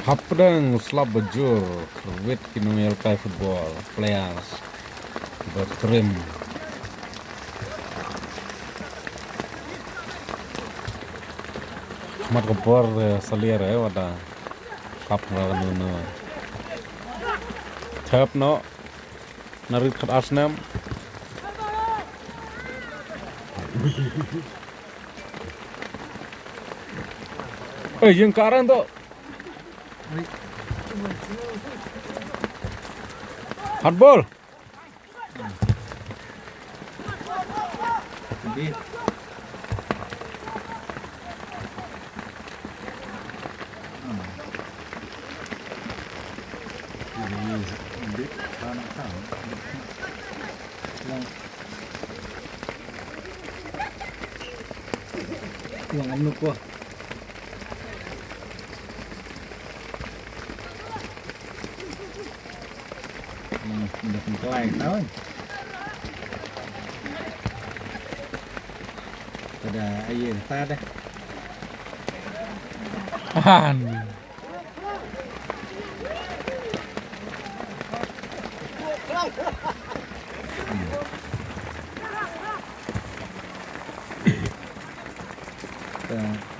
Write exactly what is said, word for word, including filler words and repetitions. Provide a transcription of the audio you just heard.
Hapdeng slap bajur, kyrwit ki nongïalehkai football, players, kiba trim. Mat ka bor, eh, salia, eh, wada. Hap nga nu nu. Thep no. Na rit khat ar snem. Eh, ïeng ka rang to. Hard ball. Wan anu ko. Hmm, dah pengkelai tahun. Pada air tak ada. Han. Hmm. Dah.